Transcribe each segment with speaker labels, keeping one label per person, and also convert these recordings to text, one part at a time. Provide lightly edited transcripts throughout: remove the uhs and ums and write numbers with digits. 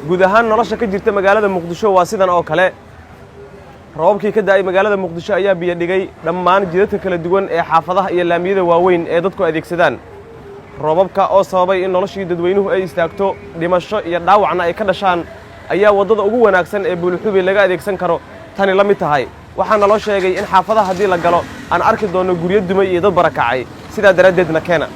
Speaker 1: Guud ahaan nolosha ka jirta magaalada Muqdisho waa sidan oo kale. Roobabkii ka da'ay magaalada Muqdisho ayaa biyo dhigay dhammaan jidadka kala duwan ee xaafadaha iyo laamiyada waaweyn ee dadku adeegsadaan. Roobabka oo sababay in noloshii dadweynuhu ay istaagto, dhimasho iyo dhaawacna ay ka dhashaan, ayaa waddada ugu wanaagsan ee Buulixubey laga adeegsan karo tani la mid tahay. Waxaana loo sheegay in xaafadaha haddii la galo aan arki doonno guryo dumay iyo dad barakacay. Sidaa daraaddeedna keena.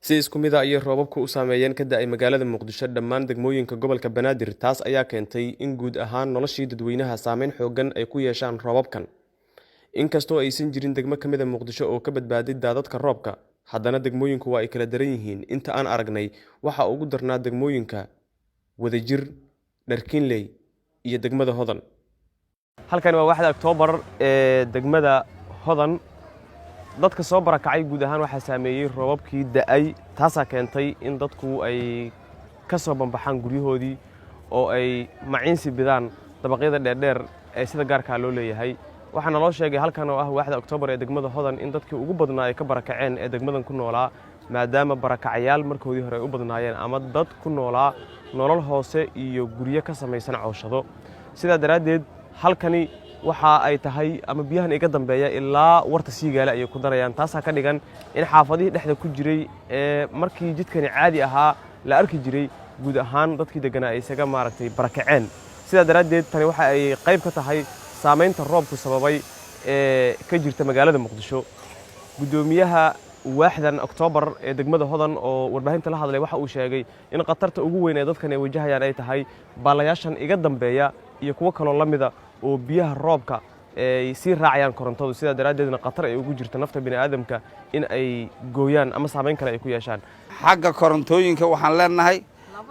Speaker 1: Si isku mid ah ayay roobabku u saameeyeen ka da'ay magaalada Muqdisho dhammaan degmooyinka gobolka Banaadir. Taas ayaa keentay in guud ahaan noloshii dadweynaha saameyn xooggan ay ku yeeshaan roobabkan. Inkastoo aysan jirin degmo ka mid ah Muqdisho oo ka badbaaday daadadka roobka, haddana degmooyinku waa ay kala daran yihiin. Inta aan aragnay waxaa ugu darnaa degmooyinka Wadajir, Dharkiinley iyo degmada Hodan. Halkani waa waaxda Oktoobar ee degmada Hodan. Dadka soo barakacay guud ahaan waxaa saameeyey roobabkii da'ay. Taasaa keentay in dadku ay ka soo bambaxaan guryahoodii oo ay maciinsi bidaan dabaqyada dheerdheer ee sida gaarkaa loo leeyahay. Waxaana loo sheegay halkan oo ah waaxda Oktoobar ee degmada Hodan in dadkii ugu badnaa ay ka barakaceen ee degmadan ku noolaa, maadaama barakacayaal markoodii hore ay u badnaayeen ama dad ku noolaa nolol hoose iyo guryo ka samaysan cooshado. Sidaa daraaddeed halkani waxa ay tahay ama biyahan iga dambeeya ilaa warta Siigaale ayay ku darayaan. Taasaa ka dhigan in xaafadihii dhexda ku jiray ee markii jidkani caadi ahaa la arki jiray guud ahaan dadkii degganaa ay isaga maaragtay barakaceen. Sidaa daraaddeed tani waxa ay qayb ka tahay saamaynta roobku sababay ee ka jirta magaalada Muqdisho. Guddoomiyaha waaxdan Oktoobar ee degmada Hodan oo warbaahinta la hadlay waxa uu sheegay in khatarta ugu weyn ee dadkan ay wajahayaan ay tahay baalayaashan iga dambeeya iyo kuwo kaloo la mida oo biyaha roobka ay sii raacayaan korontadu. Sidaa daraaddeedna khatar ay ugu jirto nafta bini'aadamka in ay gooyaan ama saamayn kale ay ku yeeshaan.
Speaker 2: Xagga korontooyinka waxaan leenahay,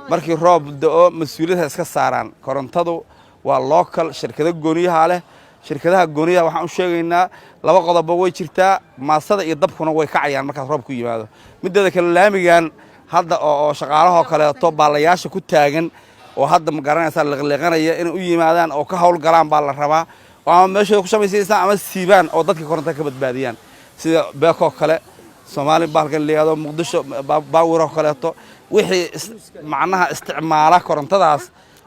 Speaker 2: markii roob da'o mas-uuliyadha iska saaraan. Korontadu waa local, shirkado gooniyaha leh. Shirkadaha gooniyaha waxaan u sheegaynaa laba qodobba way jirtaa: maasada iyo dabkuna way kacayaan markaas roob ku yimaado. Mideeda kale, laamigan hadda oo shaqaalahoo kaleeto baalayaasha ku taagan oo hadda ma garanaysaa liqliqanaya, inay u yimaadaan oo ka howlgalaan baa la rabaa, oo ama meeshooda ku shamaysaysaan ama siibaan oo dadka korontada ka badbaadiyaan, sida Beekoo kale, Soomaali bahalkan la yihahdo, Muqdisho Baawiroo kaleeto, wixii macnaha isticmaala korontadaas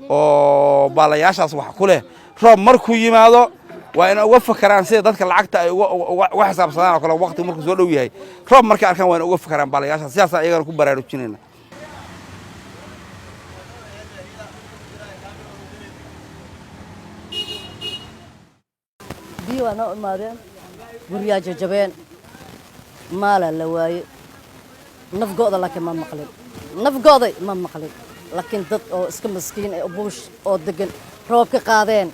Speaker 2: oo baalayaashaas wax ku leh. Roob markuu yimaado waa inay uga fakaraan sida dadka lacagta ay uga xisaabsadaan oo kale. Waqtigu markuu soo dhow yahay, roob markay arkaan, waa inay uga fakaraan baalayaashaas. Sidaasaan iyagana ku baraarujinayna.
Speaker 3: Biyo waa noo imaadeen, guryaa jajabeen, maalaa la waaye, naf go'da laakiin ma maqlin, naf go'day ma maqlin, laakiin dad oo iska maskiin ee buush oo degan roob ka qaadeen.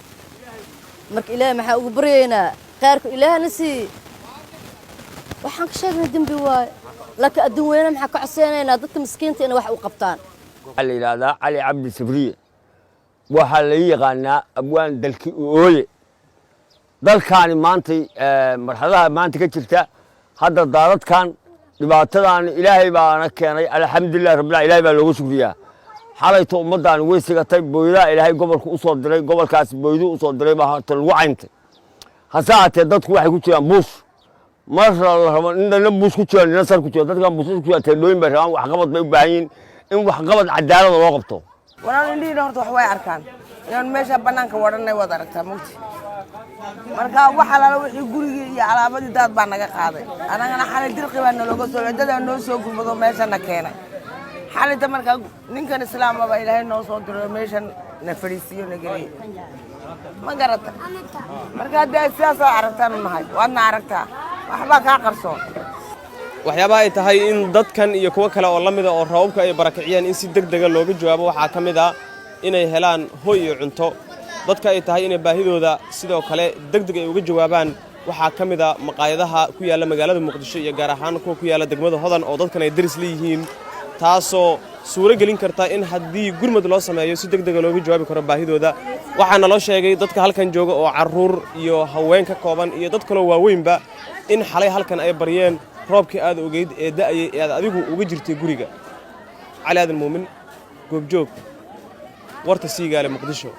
Speaker 3: Marka Ilaahay maxaa ugu baryaynaa? Khayrku Ilaahna sii. Waxaan ka sheegnay dembi waaye, laakiin adduun weyne maxaa ka codseynaynaa? Dadka miskiinta inay wax u qabtaan.
Speaker 4: Waxaa la yidhaahdaa Cali Cabdi Sabriye, waxaa la yaqaanaa Abwaan Dalki Ooye. Dalkaani maantay marxaladaha maanta ka jirta hadda, daadadkan dhibaatadaani Ilaahay baana keenay. Alxamdulilah rabbil, Ilahay baa looga shukriyaa. Xalayto ummaddaani way sigatay. Booyadaha Ilaahay gobolka u soo diray, gobolkaas booyadu u soo diray baa horta lagu cayntay. Hase haatee dadku waxay ku jiraan buush. Mar la rabo nina buush ku jira, nina sar ku jira. Dadkan buushas ku jira teendhooyin bay rabaan, waxqabad bay u baahan yihiin, in waxqabad cadaalada loo qabto.
Speaker 5: Walaal, indhihiina horta wax way arkaan. Inaan meesha bannaanka wadhanay waad aragtaa mugti. Marka wax alaala wixii gurigii iyo alaabadii daad baa naga qaaday. Annagana xalay dirqi baa nalooga soo, dadaa noo soo gurmado, meeshana keenay xalayta. Marka ninkan islaamaba Ilaahay noo soo diro, meeshan na fadhiisiiyo, na geliyey, ma garata? Marka haddii ay sidaasoo aragtaan nahay, waadna aragtaa, waxbaa kaa qarsoon.
Speaker 1: Waxyaabaha ay tahay in dadkan iyo kuwo kale oo la mida oo roobabka ay barakiciyeen in si deg dega looga jawaabo waxaa ka mid ah inay helaan hoy iyo cunto. Dadka ay tahay inay baahidooda sidoo kale deg deg ay uga jawaabaan waxaa ka mid ah maqaayadaha ku yaalla magaalada Muqdisho iyo gaar ahaan kuwa ku yaalla degmada Hodan oo dadkan ay daris leeyihiin, taasoo suuro gelin karta in haddii gurmad loo sameeyo si deg dega looga jawaabi karo baahidooda. Waxaana loo sheegay dadka halkan jooga oo carruur iyo haween ka kooban iyo dad kaloo waaweynba in xalay halkan ay baryeen roobkii aad ogeyd ee da'ayay ee aad adigu uga jirtay guriga. Cali Aadan Muumin, Goobjoog, warta Siigaale, Muqdisho.